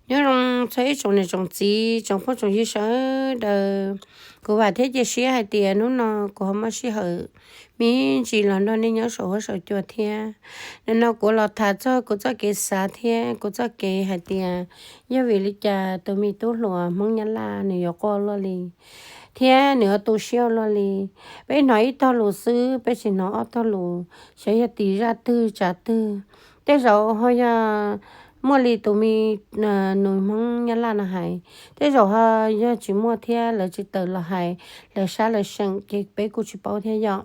Nyob zoo txog ib tsoom niam tsoom txiv tsoom phooj tsoom ywg sawv daws. Kuv vam thiab cia siab hais tias hnub no kuv ho muaj sij hawm me ntsis los nrog nej nyob saum huab saum cua thiab. Nim no kuv los tham txog kuv txoj kev xav thiab kuv txoj kev hais tias yog vim li cas tus me tub hluas Hmoob Nyab Laj nws yuav quaj luaj li thiab nws yuav tu siab luaj li. Peb hnov ib tog lus xwb, peb tsis hnov ob tog lus, xyov yog tim zaj twg tsav twg. Tej zaum ho yog muaj li tus me nus Hmoob Nyab Laj no hais, tej zaum ho yog tsis muaj thiab lawv tsis tawm los hais, lawv sab lawv seem ces peb kuj tsis paub thiab yom.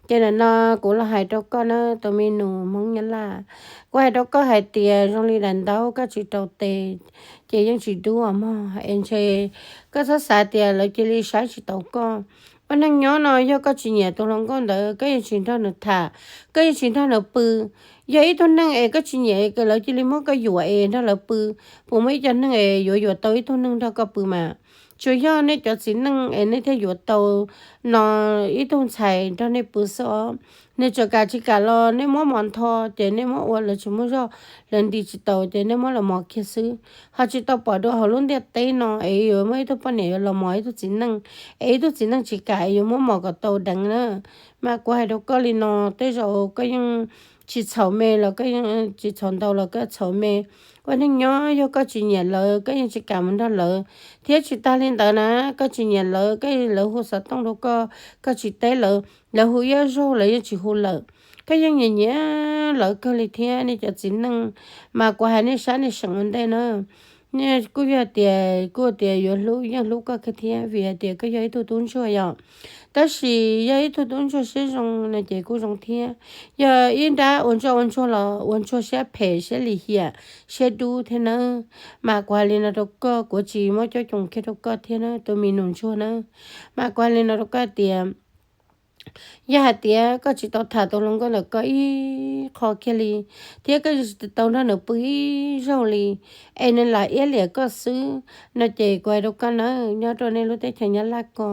Ces nim no kuv los hais rau koj na, tus me nus Hmoob Nyab Laj, kuv hais rau koj hais tias zoo li daim ntaub koj tsis rau tes ces yeej tsis dub mog. Es ntshe koj txhob xav tias lawv cia li saib tsis taus koj. Ua neej nyob no yog koj tsis nyiam tus hluas nkauj ntawd koj yeej tsis nrog nws tham, koj yeej tsis nrog nws pw. Yog ib tug neeg es koj tsis nyiam lawv cia li muab koj yuam es nrog lawv pw, puas muaj ib co neeg es yuav yuam tau ib tug neeg nrog koj pw mas? Tsuas yog nej cov txiv neej es nej thiaj yuav tau no ib tug ntxhais nrog nej pw xwb os. Nws txawm kam tsis kam los nej muab mos ntho ces nej muab ua lawv tsis muaj zog, lawv nti tsis taus ces nej muab los mos kiag xwb. Ho tsis tau pom dua hauv lub ntiaj teb no es yuav muaj ib tug poj niam yuav los mos ib tug txiv neej, es ib tug txiv neej tsis kam es yuav muab mos kom tau deev na. Mas kuv hais rau koj li no, tej zaum koj yeej tsis txhaum me los koj yeej tsis txhaum ntau los koj txhaum me. Ua neej nyob yog koj tsis nyiam lawv koj yeej tsis kam mus nrog lawv, thiab tsis tag li ntawd na, koj tsis nyiam lawv koj, lawv hu xov tooj rau koj koj tsis teb lawv, lawv hu ib zaug lawv yeej tsis hu lawm, koj yeej nyiam nyiam lawv kawg li thiab nej cov txiv neej. Mas kuv hais nej sab nej seem ua ntej na, nej kuj yog tias kuj tias yuav hlub yeej hlub koj kawg thiab vim hais tias koj yog ib tug tub ntsuag yom. Tab sis yog ib tug tub ntsuag siab zoo no ces kuj zoo thiab. Yog ib nrab ua ntsuag ua ntsuag los ua ntsuag siab phem siab lim hiam siab dub thiab nawb. Mas kuv hais li no rau koj, kuv tsis muab cob coos kiag rau koj thiab na tus me nus ntsuag na. Mas kuv hais li no rau koj tias yog hais tias koj tsis tau tham tus hluas nkauj ntawm koj ib qho kiag li, thiab koj tsis tau nrog nws pw ib zaug li, es nws lam iab liam koj xwb no ces kuv hais rau koj nawb, nyob rau nej lub teb chaws Nyab Laj ko,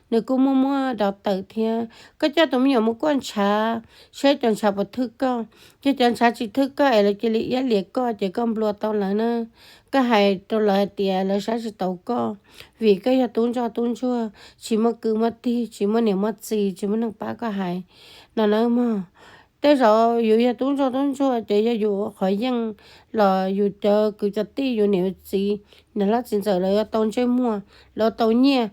nws kuj muaj muab dov tawm thiab. Koj coj tus me nyuam mus kuaj ntshav, saib cov ntshav puas thwj koj. Yog cov ntshav tsis thwj koj es lawv cia li iab liam koj ces koj nplua tau lawv na. Koj hais rau lawv hais tias lawv saib tsis taus koj, vim koj yog tub ntsoj tub ntsuag, tsis muaj kwv muaj tij, tsis muaj niam muaj txiv, tsis muaj neeg pab koj hais no nawb mog. Tej zaum yus yog tub ntsoj tub ntsuag ces yog yus qhov yeej los yus cov kwv cov tij yus niam yus txiv, niam hlob txiv ntxawm lawv yuav tau ntsej muag, lawv tau nyiaj,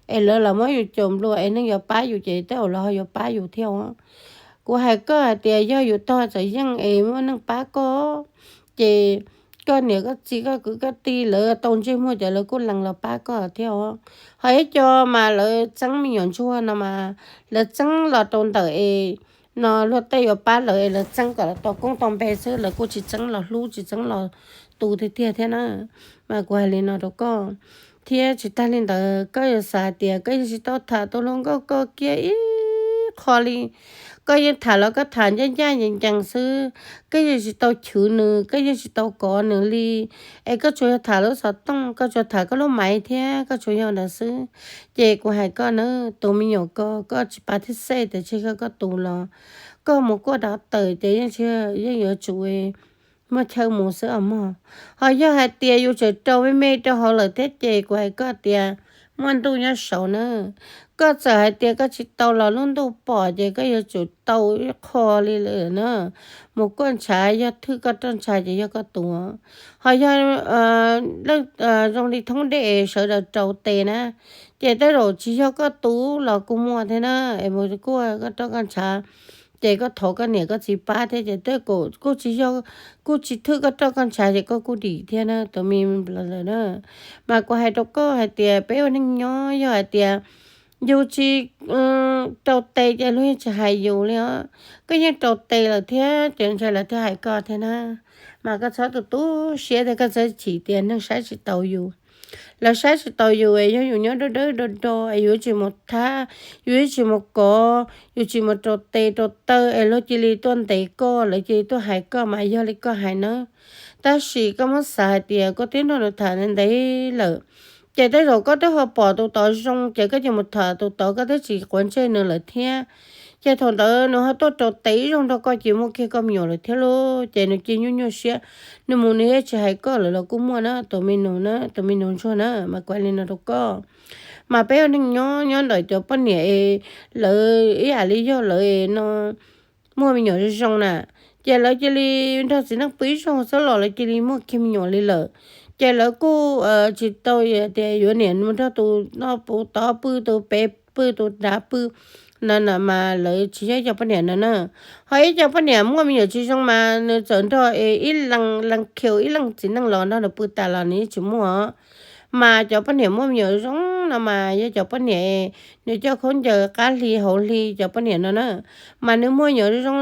es lawv los muab yus caum nplua es neeg yuav pab yus ces tej zaum lawv ho yuav pab yus thiab os. Kuv hais koj hais tias yog yus tog txawm yeej es muaj neeg pab koj, ces koj niam koj txiv koj kwv koj tij lawv tau ntsej muag ces lawv kuj lees los pab koj thiab os. Ho ib co mas lawv txeeb me nyuam ntsuag no mas lawv txeeb los rau ntawm es no luag tej yuav pab lawv es lawv txeeb kom lawv tau koob tau npe xwb, lawv kuj tsis txeeb los hlub tsis txeeb los tu tiag tiag thiab na. Mas kuv hais li no rau koj, thiab tsis tag li ntawd koj yuav xav hais tias koj yeej tsis tau tham tus hluas nkauj ko kiag ib qho li. Koj yeej tham los koj tham ncaj ncaj ncees ncees xwb, koj yeej tsis tau chwv nws, koj yeej tsis tau kov nws li. Es koj tsuas yog tham lub xov tooj, koj tsuas tham koj lub maiv thiab koj tsuas yog ntawd xwb. Ces kuv hais koj na, tus me nyuam ko koj tsis pav thib xej tias tseg koj koj tus los, koj mus kuaj dov tawm ces yeej tsis, yeej yuav tsum muaj chaw mus xwb os mog. Ho yog hais tias yus tseem rau me me rau hauv lawm thiab ces kuv hais koj tias muaj ntuj nyob saud na. Koj txawm hais tias koj tsis tau los lub ntuj pom ces koj yuav tsum tau ib qho li lawm na. Mus kuaj ntshav yog thwj koj roj ntsha ces yog koj tus. Ho yog leej zoo li thoob dej sawv daws rau tes na, ces tej zaum tsis yog koj tus los kuj muaj thiab na. Es mus kuaj koj roj koj ntshav ces koj thov koj niam koj txiv pab thiab ces tej zaum kuj tsis yog, kuj tsis thwj koj roj koj ntshav ces koj kuj dim thiab na tus me lawm na. Mas kuv hais rau koj hais tias peb ua neej nyob yog hais tias yus tsis rau tes ces luag yeej tsis hais yus li os. Koj yeej rau tes lawm thiab ces ntshe lawv thiaj hais koj thiab na. Mas koj txhob tu tu siab thiab koj txhob chim tias neeg saib tsis taus yus. Lawv saib tsis taus yus es yog yus nyob dawb dawb do do es yus tsis mus thab, yus tsis mus kov, yus tsis mus rau tes rau taw es luag cia li tuaj ntes koj, lawv cia li tuaj hais koj mas yog li koj hais nawb. Tab sis koj muab xav hais tias koj twb nrog nws tham ntev lawm, ces tej zaum koj twb ho pom tus tod zoo ces koj cia mus tham tus tod, koj twb tsis quav ntsej nws lawm thiab. Ces thaum ntawd nws ho tuaj rau tes ib zaug nrog koj ces muaj kiag koj me nyuam lawm thiab lauj. Ces nws cia nyuaj nyuaj siab, nws mus nws yeej tsis hais koj lawm los kuj muaj na, tus me nus na, tus me nus ntsuag na, mas kuv hais li no rau koj. Mas peb ua neeg nyob nyob ntawm cov poj niam es lawv ib yam li yog lawv no muaj me nyuam zoo zoo na, ces lawv cia li nrog txiv neej pw ib zaug xwb los lawv cia li muaj kiag me nyuam li lawm. Ces lawv kuj tsis tau tias yuav niam mus nrog tus no puv tod pw, tus pem pw, tus nrad pw no na, mas lawv tsis yog ib co poj niam no na. Ho ib co poj niam muaj me nyuam tsis zoo mas nws txawm nrog es ib leeg khiu ib leeg txiv neej los nrog nws pw tas los nws yeej tsis muaj. Mas cov poj niam muaj me nyuam zoo no mas yog cov poj niam nws coj khaub ncaws qab hli hauv hli cov poj niam no na. Mas nws muaj me nyuam zoo zoo,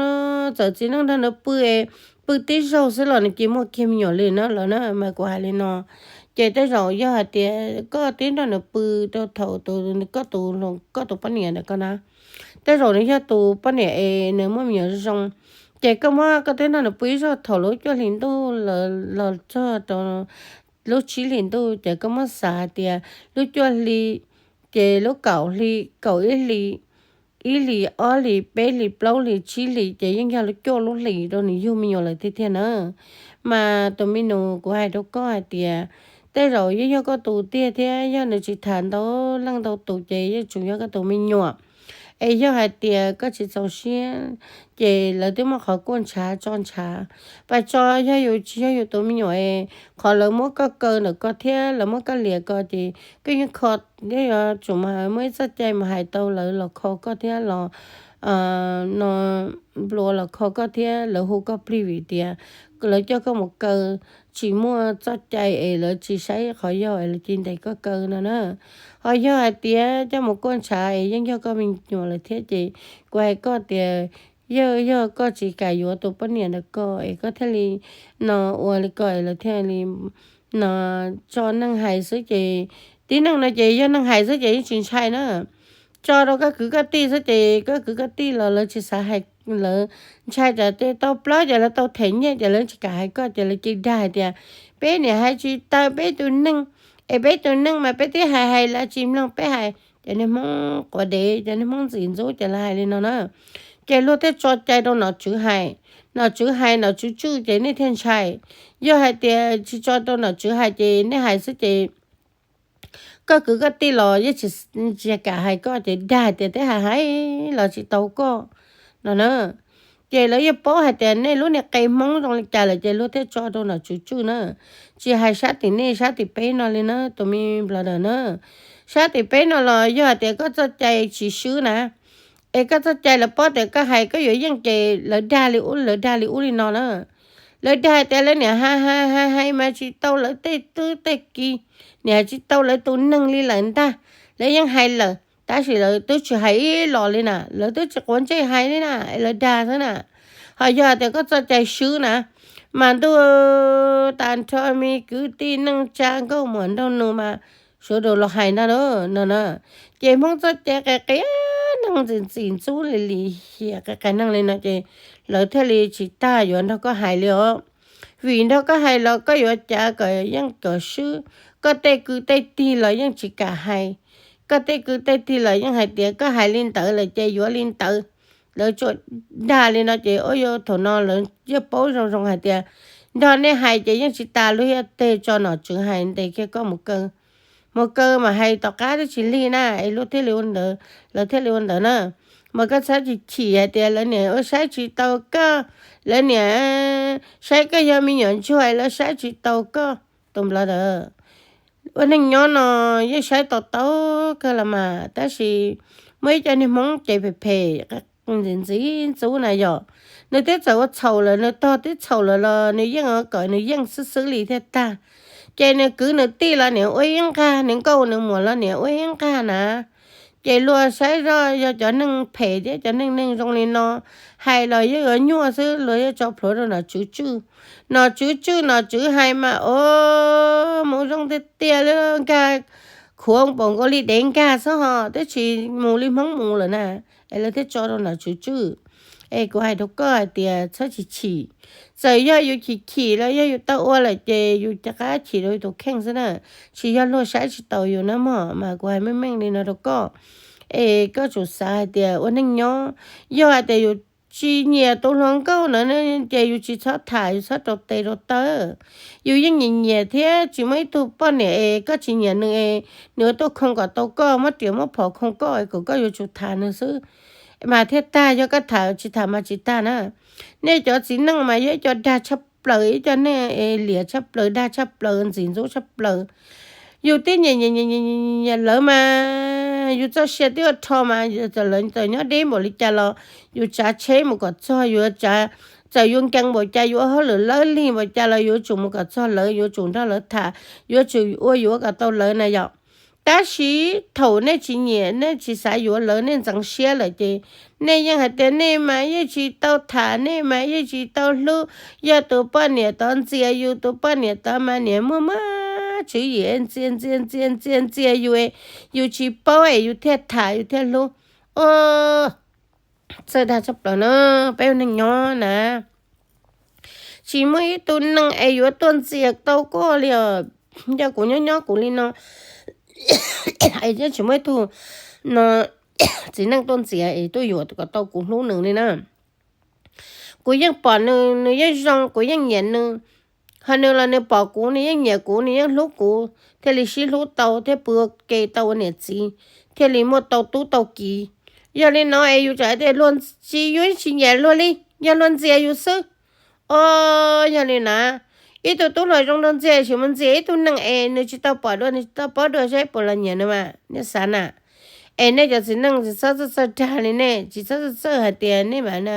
txawm txiv neej nrog nws pw, pw tib zaug xwb los nws cia muaj kiag me nyuam li na los na, mas kuv hais li no. Ces tej zaum yog hais tias koj twb nrog nws pw rau thaum tus, koj tus, koj tus poj niam ntawm koj na, tej zaum nws yog tus poj niam es nws muaj me nyuam zoo zoo. Ces koj muab, koj twb nrog nws pw ib zaug thaum lub cuaj hlis ntuj los txog rau lub tsib hlis ntuj, ces koj muab xav hais tias lub cuaj hli, ces lub kaum hli, kaum ib hli, ib hlis ob hlis peb hlis plaub hlis tsib hlis ces yeej yog lub cuaj lub hlis rau nws yug me nyuam lawm tiag tiag na. Mas tus me nus, kuv hais rau koj hais tias tej zaum yeej yog koj tus tiag thiab, yog nws tsis tham ntau leej ntau tus ces yeej tsuas yog koj tus me nyuam. Es yog hais tias koj tsis txaus siab, ces lawv twb muaj qhov kuaj ntshav tso ntshav. Pas tso, yog yus tsis yog yus tus me nyuam es qhov lawv muab koj kaw ntawm ko thiab lawv muab koj liam ko ces koj yeej kho, yeej yuav tsum mus muaj ib txoj cai mus hais tau lawv los kho koj thiab los no nplua los kho koj thiab lawv hu koj plig vim tias lawv coj koj mus kaw tsis muaj txoj cai es lawv tsis saib qhov yog es lawv cia ntes koj kaw no na. Ho yog hais tias coj mus kuaj ntshav es yeej yog koj me nyuam lawm thiab ces kuv hais koj tias yog, yog koj tsis kam yuav tus poj niam ntawm ko es koj thiaj li no ua li ko es lawv thiaj li no tso neeg hais xwb ces tib neeg no ces yog neeg hais xwb ces yeej tsis ntshai na. Tso rau koj kwv koj tij xwb ces koj kwv koj tij los lawv tsis xav hais, lawv ntshai tsam ces tau plaub ces lawv tau them nyiaj ces lawv tsis kam hais koj ces lawv cia dag hais tias peb niam hais tsis tau peb tus neeg, es peb tus neeg mas peb twb hais hais lawv tsis mloog peb hais. Cov niag Hmoob quav dev, cov niag Hmoob ntxim ntxub ces lawv hais li no na. Ces luag thiaj tso cai rau nom tswv hais. Nom tswv hais, nom tswv tswj ces nej thiaj ntshai. Yog hais tias tsis tso rau nom tswv hais ces nej hais xwb ces koj kwv koj tij los yeej tsis, tsis kam hais koj ces dag hais tias twb hais hais los tsis tau koj no na. Ces lawv yeej paub hais tias nej lub niag qe Hmoob zoo li cas lawm ces luag thiaj tso rau nom tswv tswj na. Tsis hais sab tim nej sab tim peb no li na tus me brother na. Sab tim peb no los yog hais tias koj txoj cai tsis swb na, es koj txoj cai lawv paub tias koj hais koj yuav yeej ces lawv dag li ub, lawv dag li ub li no na. Lawv dag tias lawv niam hais hais hais hais mas tsis tau lawv tej tub tej ki, niam hais tsis tau lawv tus neeg li lawm ntag. Lawv yeej hais lawm tab sis lawv twb tsis hais ib los li na, lawv twb tsis quav ntsej hais li na, es lawv dag xwb na. Ho yog tias koj txoj cai swb na, mas ntuj, tag nrho me kwv tij neej tsa nkauj muam nraug nus mas sawv daws los hais ntag lauj no na. Ces Hmoob txoj cai qia qias neeg ntxim ntxim ntxub li lim hiam qia qias neeg li no ces lawv thiaj li tsis tas yuav nrog koj hais li os. Vim nrog koj hais los koj yuav cav kom yeej kom swb, koj tej kwv tej tij los yeej tsis kam hais. Koj tej kwv tej tij los yeej hais tias koj hais li ntawd lawm ces yuav li ntawd. Lawv tsuas dag li no ces ua rau thaum no lawv yeej paub zoo zoo hais tias nrog nej hais ces yeej tsis tas, luag thiaj tso nom tswv hais ntes kiag koj mus kaw. Mus kaw mas hais tom qab twb tsis lig na es luag thiaj li ua ntawd, lawv thiaj li ua ntawd na. Mas koj txhob chim chim hais tias lawv niam ua saib tsis tau koj, lawv niam saib koj yog me nyuam ntsuag lawv saib tsis tau koj. Tus nplog ntawd, ua neeg nyob no yeej saib tau tau kawg los mas, tab sis muaj ib co niag Hmoob ces phem phem ntxim ntxub na yom. Nws twb txawm ua txhaum lawm, nws tog twb txhaum lawm los nws yeej kom nws yeej xwb xwb li thiaj tag. Ces nws kwv nws tij los niam ua ib nqag, nws nkauj nws muam los niam ua ib nqag na. Ces luag saib zoj yog cov neeg phem thiab cov neeg neeg zoo li no, hais los yeej yuav nyuaj xwb, luag yeej tso plhuav rau nom tswv tswj. Nom tswv tswj nom tswv hais mas o, mus zoo tiag tiag li, nkag khuav npaum nkaus li dev nkag xwb ho twb tsis mus li Hmoob mus lawm na. Es lawv thiaj tso rau nom tswv tswj. Es kuv hais rau koj hais tias txhob chim chim. Txawm yog yus chim chim los yog yus tau ua lawm ces yus rov qab chim rau yus tus kheej xwb na, tsis yog luag saib tsis taus yus na mog. Mas kuv hais meej meej li no rau koj. Es koj tsum xav hais tias ua neej nyob, yog hais tias yus tsis nyiam tus hluas nkauj na ces yus tsis txhob tham, yus txhob rau tes rau taw. Yus yeej nyiam nyiam thiab, tsis muaj ib tug poj niam es koj tsis nyiam nws es nws ua tuaj khoo kom tau koj, muab riam muab phom khoo koj es kom koj yuav tsum tham nws xwb mas thiaj tag. Yog koj tham tsis tham mas tsis tag na. Nej cov txiv neej mas yog ib co dag tshaj plaws, ib co neeg liam tshaj plaws, dag tshaj plaws, ntxim ntxub tshaj plaws. Yus twb nyiam nyiam nyiam lawv mas yus txoj sia twb ua rho mas, txawm lawv txawm nyob deb npaum li cas los yus tsav tsheb mus kom txog, yus txawm yuav nkees npaum cas, yus ua hauj lwm lawv lig npaum cas los yuav tsum mus kom txog lawv, yuav tsum nrog lawv tham, yuav tsum ua yuav kom tau lawv na yom. Tab sis thaum nej tsis nyiam, nej tsis xav yuav lawv, nej ntxeev siab lawm ces nej yeej hais tias nej mas yeej tsis tau tham, nej mas yeej tsis tau hlub. Yog tus poj niam tod ntxias yus, tus poj niam tod mas niam muaj muaj tswv yim ntxias ntxias ntxias ntxias ntxias yus, yus tsis paub es yus thiaj tham yus thiaj hlub. Txawj dag tshaj plaws na, peb ua neej nyob na. Tsis muaj ib tug neeg es yuav tuaj ntxias tau koj li os. Yog kuv nyob nyob kuv li no es yeej tsis muaj ib tug no txiv neej tuaj ntxias es tuaj yuam kom tau kuv hlub nws li na. Kuv yeej pom nws, nws yeej zoo, kuv yeej nyiam nws. Ho nws los nws pom kuv, nws yeej nyiam kuv, nws yeej hlub kuv, thiaj li sib hlub tau thiab pw ua ke tau ua niam txiv, thiaj li muaj tau tub tau kiv. Yog li no es yus tseem hais tias luag tsis, yus tsis nyiam luag li, yog luag ntxias yus xwb. O, yog li na, ib tug tub hluas zoo luag ntxias tsis mus ntxias ib tug neeg es nws tsis tau pom dua, nws tsis tau paub dua seb puas los nyiam nws mas, nej xav na. Es nej cov txiv neej tsis txhob txawj txawj dag li, nej tsis txhob txawj txawj hais tias nej mam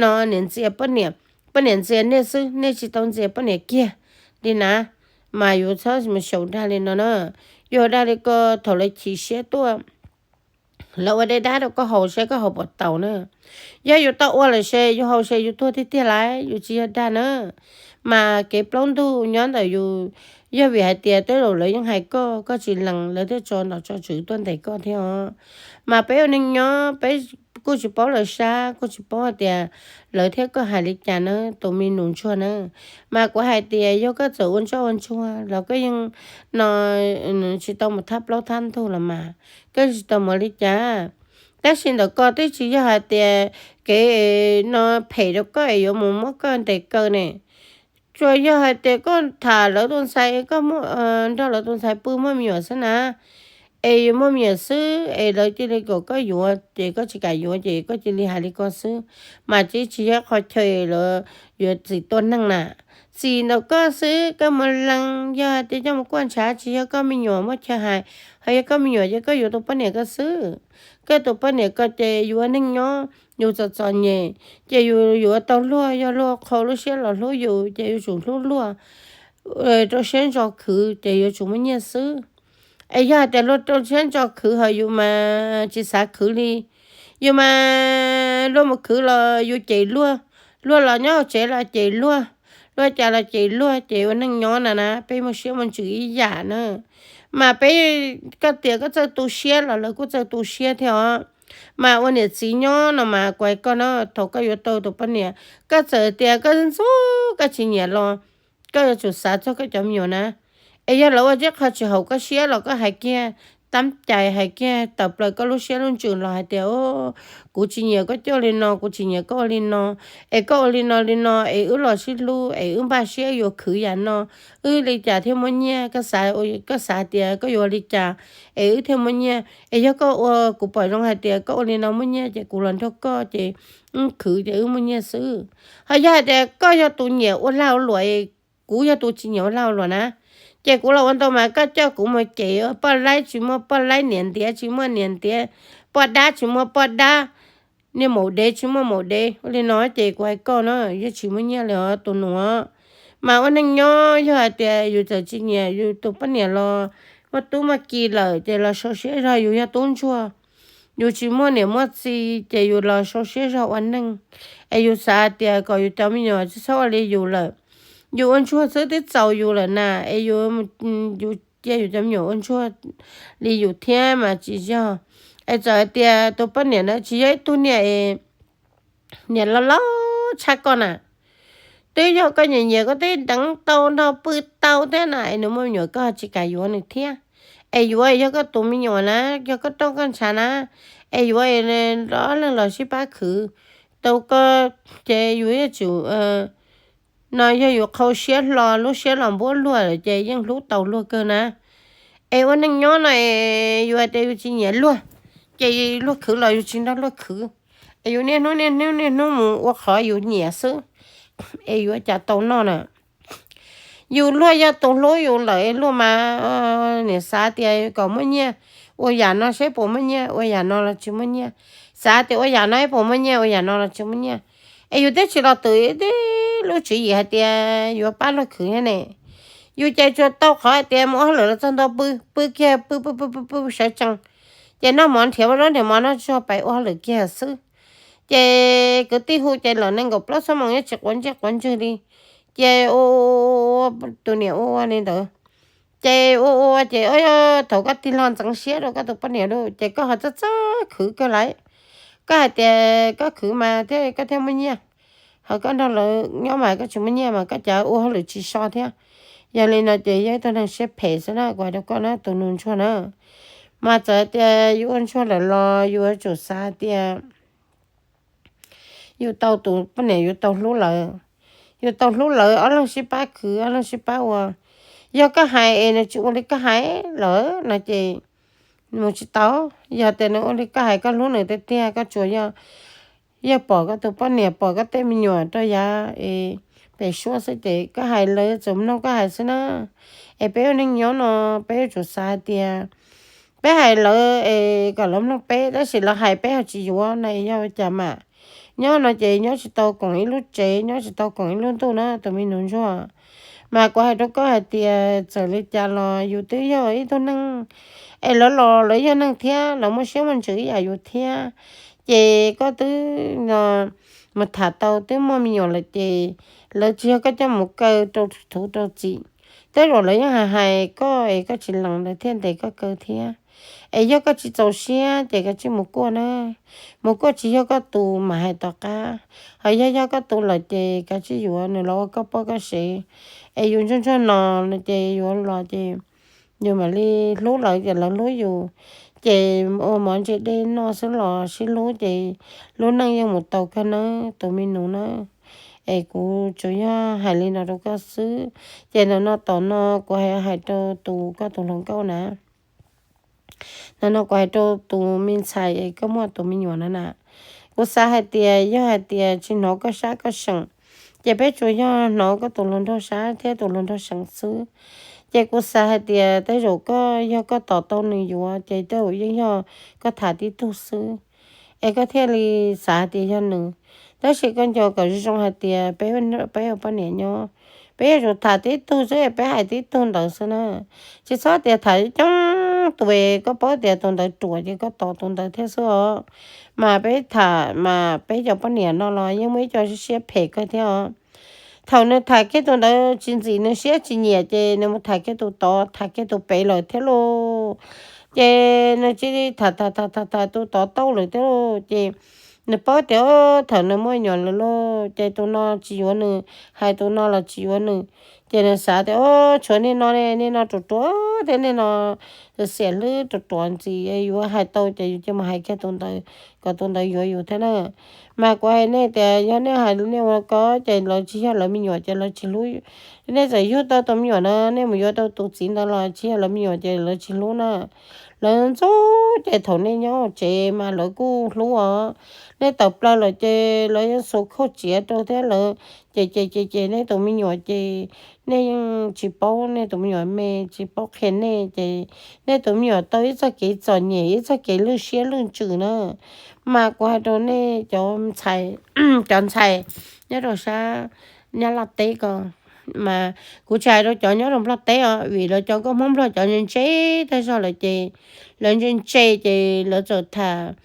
no niam ntxias poj niam, poj niam ntxias nej xwb, nej tsis tau ntxias poj niam kiag li na. Mas yus txhob mus xyaum dag li no na. Yus dag li ko thaum lawv chim siab tuaj, lawv ua dej dab rau koj haus seb koj haus puas taus na. Yog yus tau ua lawm ces yus haus ces yus tuag tiag tiag lawm, yus tsis yog dag na. Mas kev plaub ntug nyob ntawm yus, yog vim hais tias tej zaum lawv yeej hais koj, koj tsis lees lawv thiaj tso nom tso tswv tuaj ntes koj thiab os. Mas peb ua neej nyob peb kuj tsis paub lawv sab, kuj tsis paub hais tias lawv thiab koj hais li cas na tus me nus ntsuag na. Mas kuv hais tias yog koj txawm ua ntsoj ua ntsuag los koj yeej no tsis tau mus thab plaub thab ntug los mas, koj tsis tau mus li cas. Tab sis ntawm ko twb tsis yog hais tias kev no phem rau koj es yuav mus muab koj ntes kaw ne. Tsuas yog hais tias koj tham lawv tus ntxhais, koj nrog lawv tus ntxhais pw muaj me nyuam xwb na. Es yuav muaj me nyuam xwb es lawv cia li kom koj yuav ces koj tsis kam yuav ces koj cia li hais li ko xwb. Mas tsis, tsis yog qhov chaw lawv yuav txim tua neeg na. Txim ntawm koj xwb, koj mus lees, yog hais tias coj mus kuaj ntshav tsis yog koj me nyuam muaj chaw hais, ho yog koj me nyuam ces koj yuav tus poj niam koj xwb. Koj tus poj niam ko ces yus ua neej nyob yus txom txom nyem, ces yus yuav tau luag, yog luag qhau lub siab los hlub yus ces yuav tsum hlub luag, rau siab ntso khwv ces yuav tsum muaj nyiaj xwb. Es yog hais tias luag rau siab ntso khwv ho yus mas tsis xav khwv li, yus mas luag mus khwv los yus cem luag, luag los nyob hauv tsev los cem luag, luag cas los cem luag ces ua neej nyob na na peb muaj siab muaj ntsws ib yam na. Mas peb, koj tias koj txawj tu siab los lawv kuj txawj tu siab thiab os. Mas ua niam txiv nyob no mas kuv hais koj no, thaum koj yuav tau tus poj niam, koj txawm tias koj ntxub koj tsis nyiam los koj yuav tsum xav txog koj cov me nyuam na. Es yog lawv ua tib qho tsis haum koj siab los koj hais kiag, tab cai hais kiag tawm plaws koj lub siab lub ntsws los hais tias, kuv tsis nyiam koj coj li no, kuv tsis nyiam koj ua li no, es koj ua li no li no es wb los sib hlub es wb npaj siab yuav khwv yam no, wb li cas thiaj muaj nyiaj, koj xav, koj xav tias koj yuav ua li cas es wb thiaj muaj nyiaj. Es yog koj ua, kuv pom zoo hais tias koj ua li no muaj nyiaj ces kuv los nrog koj ces wb khwv ces wb muaj nyiaj xwb. Ho yog hais tias koj yog tus nyiam ua lag ua luam, kuv yog tus tsis nyiam ua lag ua luam na, ces kuv los ua ntau mas koj coj kuv mus cem poj laib tsis muaj poj laib, niam ntiav tsis muaj niam ntiav, poj dab tsis muaj poj dab, niag maum dev tsis muaj maum dev, ua li no ces kuv hais koj no yeej tsis muaj nyiaj li os tus nus. Mas ua neej nyob yog hais tias yus txawm tsis nyiam yus tus poj niam los muaj tub muaj ki lawm ces los sau siab zog, yus yog tub ntsuag, yus tsis muaj niam muaj txiv ces yus los sau siab zog ua neej. Es yus xav hais tias kom yus cov me nyuam tsis txhob ua li yus lawm. Yus ua ntsuag xwb twb txaus yus lawm na, es yus, yus cia yus cov me nyuam ua ntsuag li yus thiab mas tsis yog. Es txawm hais tias tus poj niam na tsis yog ib tug niam, niam loj loj tshaj koj na, twb yog koj nyiam nyiam koj twb deev tau nrog pw tau thiab na es nws muaj me nyuam koj tsis kam yuav nws thiab. Es yuav yog koj tus me nyuam na, yog koj rooj koj ntshav na, es yuav ob leeg los sib pab khwv tau koj, ces yus yuav tsum, no yog yus qhau siab hlo, lub siab los npuab luag lawm ces yeej hlub tau luag kawg na. Es ua neej nyob no es yus hais tias yus tsis nyiam luag, ces luag khwv los yus tsis nrog luag khwv, es yus niaj hnub niaj hnub niaj hnub mus ua qhov yus nyiam xwb, es yuav cas tau noj na. Yus luag yog tus hlub yus lawm luag mas, niam xav tias kom muaj nyiaj, ua yam no seb puas muaj nyiaj, ua yam no los tsis muaj nyiaj. Xav tias ua yam no puas muaj nyiaj, ua yam no los tsis muaj nyiaj. Es yus twb tsis los twm tib lub tswv yim hais tias yuav pab luag khwv thiab ne. Yus ces tsuas tau qhov hais tias mus ua hauj lwm los txog ntua pw, pw kiag pw pw pw pw pw sawv tsees, ces noj mov nrhiav zaub nrhiav mov noj tsuag pais ua hauj lwm kiag xwb. Ces kwv tij hu ces lawm nees nkaum plaub xuab moos yeej tsis quav ntsej quav ntswg li. Ces ua ua tus niam ua ua li ntawd. Ces ua ua ces thaum koj tig hlo ntxeev siab rau koj tus poj niam lawm ces koj ho txawj txawj khwv kawg lawm. Koj hais tias koj khwv mas thiaj koj thiaj muaj nyiaj, ho koj nrog lawv nyob mas koj tsis muaj nyiaj mas koj cas ua hauj lwm tsis so thiab. Yog li no ces yog ib tug neeg siab phem xwb na, kuv hais rau koj na tus nus ntsuag na. Mas txawm tias yus ua ntsuag lawm los yus yuav tsum xav tias yus tau tus poj niam yus tau hlub lawm, yus tau hlub lawm ob leeg sib pab khwv ob leeg sib pab ua. Yog koj hais es nws tsis ua li koj hais lawm no ces mus tsis tau. Yog tias nws ua li koj hais koj hlub nws tiag tiag koj tsuas yog, yog pom koj tus poj niam pom koj tej me nyuam rau yav pem suab xwb ces koj hais lawv txawm mloog koj hais xwb na. Es peb ua neej nyob no peb yuav tsum xav hais tias peb hais lawv es kom lawv mloog peb tab sis lawv hais peb ho tsis yuav na yog cas mam. Nyob no ces nyob tsis tau koom ib lub tsev nyob tsis tau koom ib lub ntuj na tus me nus ntsuag. Mas kuv hais rau koj hais tias txawm li cas los yus twb yog ib tug neeg, es lawv los lawv yog neeg thiab lawv muaj siab muaj ntsws ib yam yus thiab. Ces koj twb mus tham tau twb muaj me nyuam lawm ces lawv tsis yog koj coj mus kaw rau txhuv rau txim. Tej zaum lawv yeej hais hais koj es koj tsis lees lawv thiaj ntes koj kaw thiab. Es yog koj tsis txaus siab ces koj tsij mus kuaj na. Mus kuaj tsis yog koj tus mam hais tom qab, ho yog yog koj tus lawm ces koj tsij yuav nws los ua koj poj koj sev. Es yus ntsuag ntsuag no ces yuav los ces yus mam li hlub lawv ces lawv hlub yus. Ces ua mov ntse dej noj xwb los sib hlub ces lub neej yeej mus tau kawg nawb tus me nus na. Es kuv tsuas yog hais li no rau koj xwb. Ces ntawm no tom no kuv hais hais rau tus koj tus hluas nkauj na. Ntawm no kuv hais rau tus me ntxhais es koj muaj tus me nyuam no na. Kuv xav hais tias yog hais tias tsis hnov koj sab koj seem, ces peb tsuas yog hnov koj tus hluas nraug sab thiab tus hluas nraug seem xwb. Ces kuv xav hais tias tej zaum koj yog koj tos tau nws yuav ces tej zaum yeej yog koj tham tib tug xwb, es koj thiaj li xav hais tias yog nws. Tab sis koj nco kom zoo zoo hais tias peb, peb ua poj niam nyob, peb yuav tsum tham tib tug xwb es peb hais tib tug ntawd xwb na. Tsis txhob tias tham coob tus es koj paub tias tus ntawd ruam ces koj tos tus ntawd thiab xwb os. Mas peb tham mas peb cov poj niam no los yeej muaj ib co siab phem kawg thiab os. Thaum nws tham kiag tus ntawd tsis ntxim nws siab tsis nyiam ces nws mus tham kiag tus tod tham kiag tus pem lawm thiab lauj. Ces nws cia li tham tham tham tham tham tus tod tau lawm thiab lauj. Ces nws paub tias thaum nws muaj me nyuam lawm lauj ces tus no tsis yuav nws, hais tus no los tsis yuav nws. Ces nws xav tias o, tshuav nej no ne, nej no ruam ruam thiab nej no xiam hlwb ruam ruam ntxiv, yuav hais tau ces yus cia mus hais kiag tus ntawd kom tus ntawd yuav yus thiab na. Mas kuv hais nej tias yog nej hais nej ua ko ces lawv tsis yog lawv me nyuam ces lawv tsis hlub. Nej txawm yug tau tus me nyuam na, nej mus yuav tau tus txiv ntawd los tsis yog lawv me nyuam ces lawv tsis hlub na. Lawv ntxub ces thaum nej nyob tsev mas lawv kuj hlub os. Nej tawm plaws lawm ces lawv yeej xuas khauj tsiav rau thiab lawv ces ces ces ces nej tus me nyuam ces nej yeej tsis paub, nej tus me nyuam me tsis paub qhia nej ces nej tus me nyuam tau ib txoj kev txom nyem ib txoj kev lwj siab lwj ntsws na. Mas kuv hais rau nej cov ntxhais, cov ntxhais nyob rau sab Nyab Laj teb ko, mas kuv tsis hais rau cov nyob rau Nplog teb os, vim lawv cov nkauj Hmoob Nplog cov ntse ntse tag zog lawm ces lawv ntse ntse ces lawv txawm tham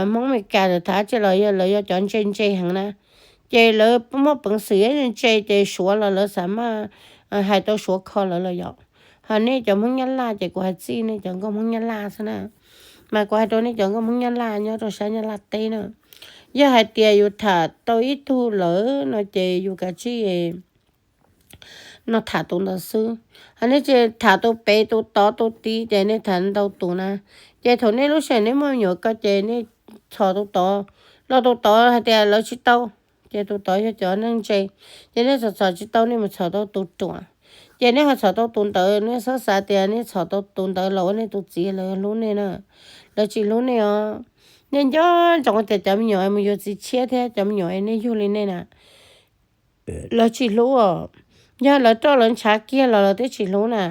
Hmoob Amelikas lawv tham tsi los yog lawv yog cov ntse ntse heev na. Ces lawv muaj peev xwm ntse ntse ces Suav los lawv xav maj hais tau Suav kho lawv los yom. Ho nej cov Hmoob Nyab Laj ces kuv hais txij nej cov nkauj Hmoob Nyab Laj xwb na. Mas kuv hais rau nej cov nkauj Hmoob Nyab Laj nyob rau sab Nyab Laj teb na, yog hais tias yus tham tau ib tug lawm no ces yus kav tsij no tham tus ntawd xwb. Ho nej tsis tham tus pem tus tod tus tid ces nej tham ntau tus na. Ces thaum nej lub sij hawm nej muaj me nyuam ko ces nej txhom tus tod, los tus tod hais tias lawv tsis tau, ces tus tod yog cov neeg ntse, ces nej txhom txhom tsis tau nej mus txhom tau tus ruam. Ces nej ho txhom tau tus ntawd, nej txhob xav tias nej txhom tau tus ntawd los ua nej tus txiv lawv hlub nej na. Lawv tsis hlub nej os. Nej nco ntsoov tias cov me nyuam mus yuav txiv tshiab thiab cov me nyuam nej yug li nej na, lawv tsis hlub os. Yog lawv roj lawv ntshav kiag los lawv twb tsis hlub na.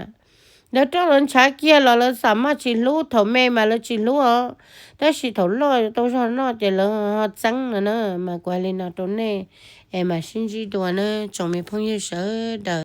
Lawv roj lawv ntshav kiag los lawv xam maj tsis hlub, thaum me mas lawv tsis hlub os, tab sis thaum loj tau zog noj ces lawv ho txeeb no na. Mas kuv hais li no rau nej, es mam sib ntsib dua na tsoom me phooj ywg sawv daws.